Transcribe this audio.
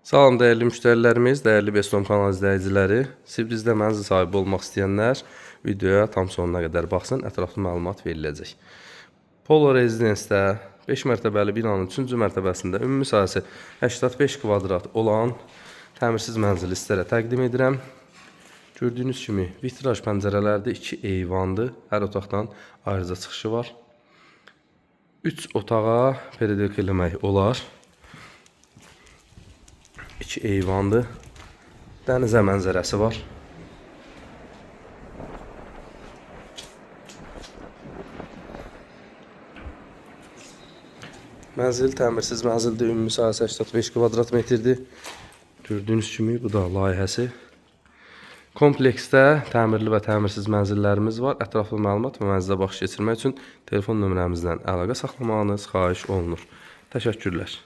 Salam dəyərli müştərilərimiz, dəyərli Bestom kanal izləyiciləri. Sibrizdə mənzil sahibi olmaq istəyənlər videoya tam sonuna qədər baxsın, ətraflı məlumat veriləcək. Polo Residence-də 5 mərtəbəli binanın 3-cü mərtəbəsində ümumi sahəsi 85 kvadrat olan təmirsiz mənzili sizlərə təqdim edirəm. Gördüyünüz kimi vitraj pəncərələrdə 2 eyvandır. Hər otaqdan ayrıca çıxışı var. 3 otağa peredelka eləmək olar. 2 eyvandır. Dənizə mənzərəsi var. Mənzil təmirsiz mənzildir. Ümumi sahəsi 85 kvadrat metrdir. Gördüyünüz kimi bu da layihəsi. Kompleksdə təmirli və təmirsiz mənzillərimiz var. Ətraflı məlumat və mənzilə baxış keçirmək üçün telefon nömrəmizdən əlaqə saxlamağınız xahiş olunur. Təşəkkürlər.